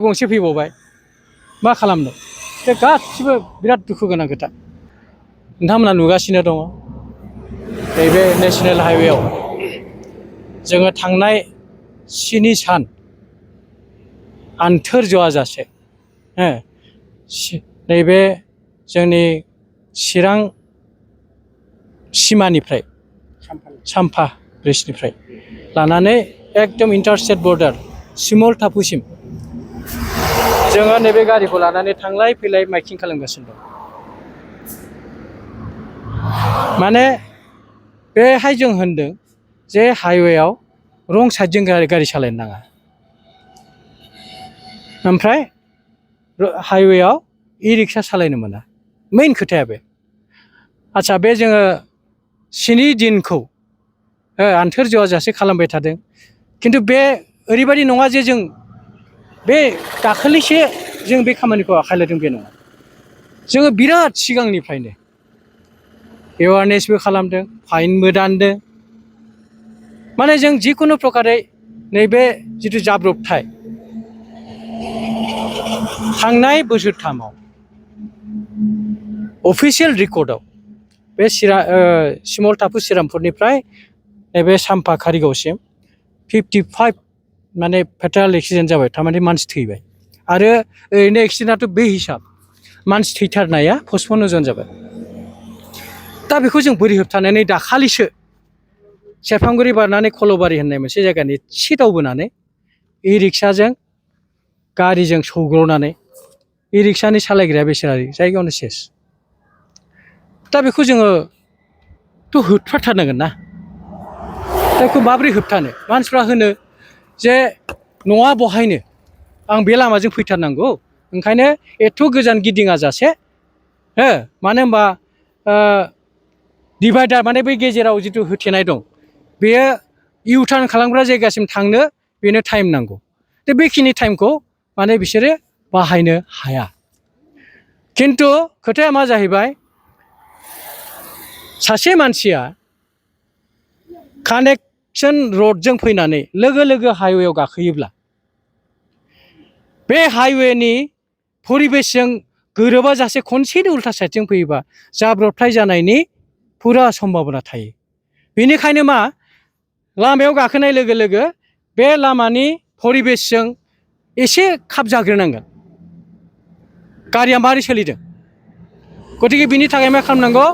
गंसे फैबावबाय मा खालामनो बे गासिबो बिराद दुखु गोनां खोथा नोंथांमोना नुगासिनो दङ नैबे नेशनेल हाइवेआव जोङो थांनाय 7 सान आन्थोर जआजासे नैबे जोंनि चिरां सिमानिफ्राय साम्फा ब्रिजनिफ्राय लानानै एकदम इन्टारस्टेट बर्डार सिमल टापुसिम जोङो नैबे गारिखौ लानानै थांलाय फैलाय माइकिं खालामगासिनो दं माने बेहाय जों होनदों जे हाइवेआव रं साइडजों गारि सालायनो नाङा ओमफ्राय हाइवेआव इ-रिक्सा सालायनो मोना मेइन खोथाया बे आच्छा बे जोङो 7 दिनखौ आन्थोर जआजासे खालामबाय थादों खिन्थु बे ओरैबायदि नङा जे जों बे दाखालिसो जों बे खामानिखौ आखाइ लादों बे नङा जोङो बिराद सिगांनिफ्रायनो एवारनेसबो खालामदों फाइनबो दानदों माने जों जिखुनु प्रकारै नैबे जिथु जाब्रबथाय थांनाय बोसोरथामाव अफिसियेल रेकर्डआव बे सिमल टापु श्रीरामपुरनिफ्राय नैबे साम्फा कारिगावसिम 55 माने फेटाल एक्सिडेन्ट जाबाय थारमाने मानसि थैबाय आरो ओरैनो एक्सिडेन्टआथ' बे हिसाब मानसि थैथारनाया पस्टपन जन जाबाय दा बेखौ जों बोरै होबथानानै दाखालिसो सेरफांगुरि बारनानै खल'बारि होननाय मोनसे जायगानि एसे दावबोनानै इ-रिक्साजों गारिजों सौग्रावनानै इ-रिक्सानि सालायग्राया बेसेरा जायगायावनो सेस दा बेखौ जोङोथ' होबथाथारनांगोन ना दा बेखौ माबोरै होबथानो मानसिफ्रा होनो जे न'आ बहायनो आं बे लामाजों फैथारनांगौ ओंखायनो एथ' गोजान गिदिङा जासे मानो होनबा डिभाइडार माने बै गेजेराव जिथु होथेनाय दं बेयो इउ-टार्न खालामग्रा जायगासिम थांनो बेनो टाइम नांगौ दा बेखिनि टाइमखौ माने बिसोरो बाहायनो हाया खिन्थु खोथाया मा जाहैबाय सासे मानसिया कानेक्सन रडजों फैनानै लोगो लोगो हाइवेआव गाखोयोब्ला बे हाइवेनि परिबेसजों गोरोबा जासे खनसेनो उल्था साइडजों फैयोबा जाब्रबथाय जानायनि पुरा सम्भाबना थायो बेनिखायनो मा लामायाव गाखोनाय लोगो लोगो बे लामानि परिबेसजों एसे खाब जाग्रोनांगोन गारिया मारै सोलिदों गतिके बिनि थाखाय मा खालामनांगौ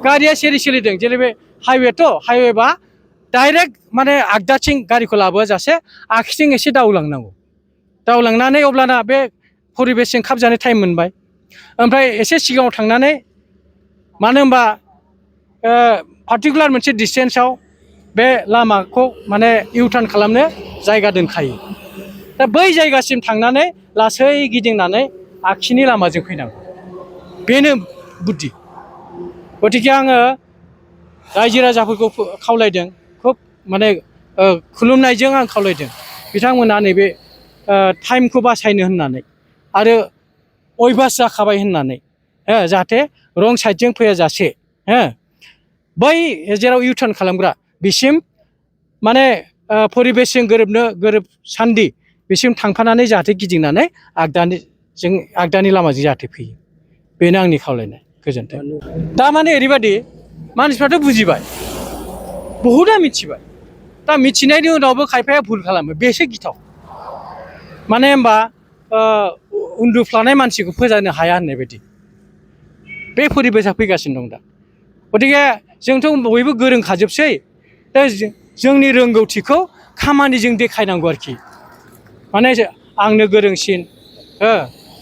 गारिया सेरै सोलिदों जेरै बे हाइवेबा डाइरेक्ट माने आगदाथिं गारिखौ लाबोआ जासे आगसिथिं एसे दावलांनांगौ दावलांनानै अब्लाना बे परिबेसजों खाब जानो टाइम मोनबाय ओमफ्राय एसे सिगाङाव थांनानै मानो होनबा पार्टिकुलार मोनसे डिस्टेन्सआव बे लामाखौ माने इउ-टार्न खालामनो जायगा दोनखायो दा बै जायगासिम थांनानै लासै गिदिंनानै आगसिनि लामाजों फैनांगौ बेनो बुद्धि गतिके आङो रायजो राजाफोरखौ खावलायदों खुब माने खुलुमनायजों आं खावलायदों बिथांमोना नैबे टाइमखौ बासायनो होननानै आरो अयभास जाखाबाय होननानै जाहाथे रं साइडजों फैयाजासे बै जेराव इउ-टार्न खालामग्रा बिसिम माने परिबेसजों गोरोबसान्दि बिसिम थांफानानै जाहाथे गिदिंनानै आगदानि लामाजों जाहाथे फैयो बेनो आंनि खावलायनाय गोजोन्थों दा माने ओरैबायदि मानसिफ्राथ' बुजिबाय बहुदा मिथिबाय दा मिथिनायनि उनावबो खायफाया भुल खालामो बेसो गिथाव माने होनबा उन्दुफ्लानाय मानसिखौ फोजानो हाया होननाय बायदि बे परिबेसा फैगासिनो दं दा गतिके जोंथ' बयबो गोरोंखाजोबसै दा जोंनि रोंगौथिखौ खामानिजों देखायनांगौ आरोखि माने आंनो गोरोंसिन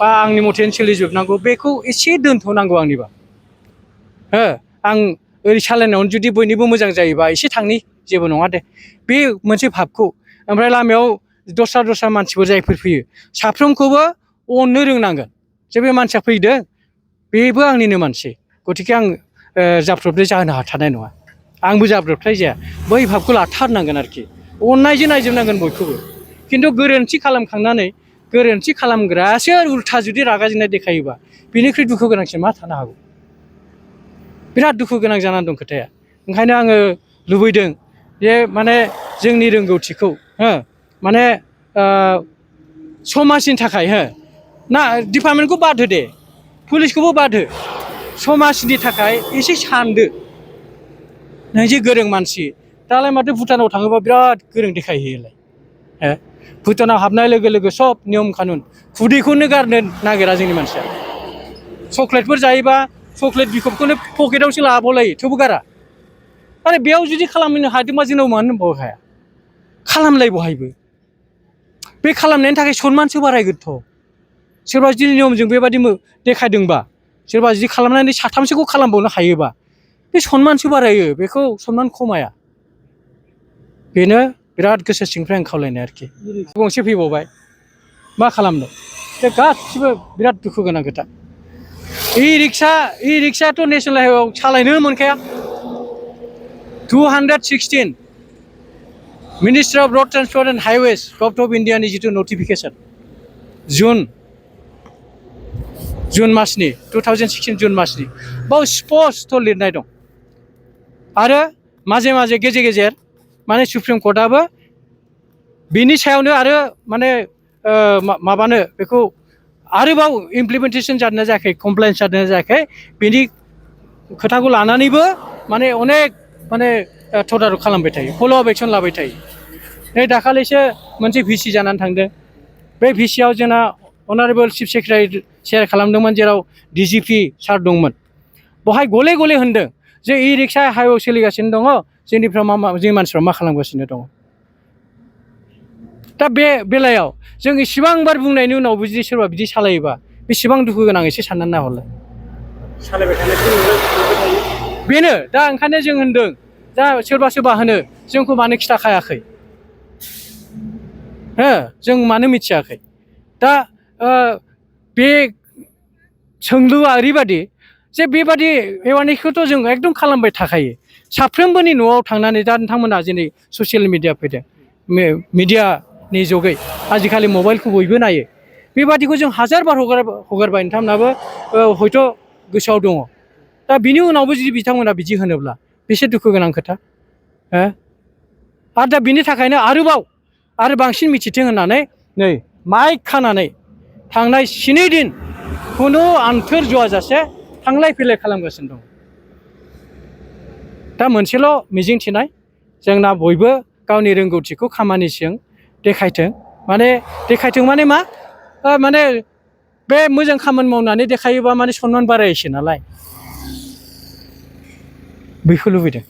बा आंनि मथेनो सोलिजोबनांगौ बेखौ एसे दोनथ'नांगौ आंनिबा आं ओरै सालायनायावनो जुदि बयनिबो मोजां जायोबा एसे थांनि जेबो नङा दे बे मोनसे भाबखौ ओमफ्राय लामायाव दस्रा मानसिफोर जायफोर फैयो साफ्रोमखौबो अननो रोंनांगोन जे बे मानसिया फैदों बेबो आंनिनो मानसि गतिके आं जाब्रबथाय जाहोनो हाथारनाय नङा आंबो जाब्रबथाय जाया बै भाबखौ लाथारनांगोन आरोखि अननायजों नायजोबनांगोन बयखौबो खिन्थु गोरोन्थि खालामखांनानै गोरोन्थि खालामग्रासो उल्था जुदि रागा जोंनाय देखायोबा बिनिख्रुइ दुखु गोनांसिन मा थानो हागौ बिराद दुखु गोनां जानानै दं खोथाया ओंखायनो आङो लुबैदों जे माने जोंनि रोंगौथिखौ माने समाजनि थाखाय हो ना डिपार्टमेन्टखौ बाद हो दे पुलिसखौबो बाद हो समाजनि थाखाय एसे सानदो नों जे गोरों मानसि दालाय माथो भुटानाव थाङोबा बिराद गोरों देखायहैयोलाय हो भुटानाव हाबनाय लोगो लोगो सब नियम कानुन खुदैखौनो गारनो नागिरा जोंनि मानसिया चक्लेटफोर जायोबा चक्लेट बिखबखौनो पकेटावसो लाबावलायो थेवबो गारा आरो बेयाव जुदि खालामनो हादोंबा जोंनाव मानो होनबाव हाया खालामलाय बहायबो बे खालामनायनि थाखाय सनमानसो बारायगोनथ' सोरबा जुदि नियमजों बेबादि देखायदोंबा सोरबा जुदि खालामनानै साथामसोखौ खालामबावनो हायोबा बे सनमानसो बारायो बेखौ सनमान खमाया बेनो बिराद गोसो सिंनिफ्राय आं खावलायनाय आरोखि गंसे फैबावबाय मा खालामनो बे गासिबो बिराद दुखु गोनां खोथा इ रिक्सायाथ' नेसनेल हाइवेआव सालायनो मोनखाया 216 ministry of road transport and highways government of इन्डियानि जिथु नटिफिकेसन जुन मासनि 2016 जुन मासनि बाव स्पस्ट लिरनाय दं आरो माजे माजे गेजेर गेजेर माने सुप्रिम कर्टआबो बिनि सायावनो आरो माने माबानो बेखौ आरोबाव इमप्लिमेन्टेसन जादोंना जायाखै कमप्लेन्स जादोंना जायाखै बिनि खोथाखौ लानानैबो माने अनेक माने तदारक खालामबाय थायो फल' अफ एक्सन लाबाय थायो नै दाखालिसो मोनसे भिसि जानानै थांदों बे भिसिआव जोंना अनारेबल चिफ सेक्रेटारि शेयार खालामदोंमोन जेराव डिजिपि सार दंमोन बहाय गले गले होनदों जे इ रिक्सा हाइवेआव सोलिगासिनो दङ जोंनिफ्राय जोंनि मानसिफ्रा मा खालामगासिनो दङ दा बे बेलायाव जों इसेबां बार बुंनायनि उनावबो जुदि सोरबा बिदि सालायोबा बेसेबां दुखु गोनां एसे साननानै नाहरलाय सालायबाय थानायखौ नुबाय थायो बेनो दा ओंखायनो जों होनदों दा सोरबा सोरबा होनो जोंखौ मानो खिथाखायाखै हो जों मानो मिथियाखै दा बे सोंलुआ ओरैबादि जे बेबादि एवारनेसखौथ' जों एकदम खालामबाय थाखायो साफ्रोमबोनि न'आव थांनानै दा नोंथांमोना दिनै ससियेल मिडिया फैदों मिडियानि जुगै आजिखालि मबाइलखौ बयबो नायो बेबादिखौ जों हाजार बार हगारबाय नोंथांमोनाबो हयथ' गोसोआव दङ दा बिनि उनावबो जुदि बिथांमोना बिदि होनोब्ला बेसे दुखु गोनां खोथा हो आरो दा बिनि थाखायनो आरो बांसिन मिथिथों होननानै नै माइक खानानै थांनाय 7 दिन खुनु आन्थोर ज'आजासे थांलाय फैलाय खालामगासिनो दं दा मोनसेल' मिजिंथिनाय जोंना बयबो गावनि रोंगौथिखौ खामानिजों देखायथों माने मा माने बे मोजां खामानि मावनानै देखायोबा माने सनमान बारायसै नालाय बेखौ लुबैदों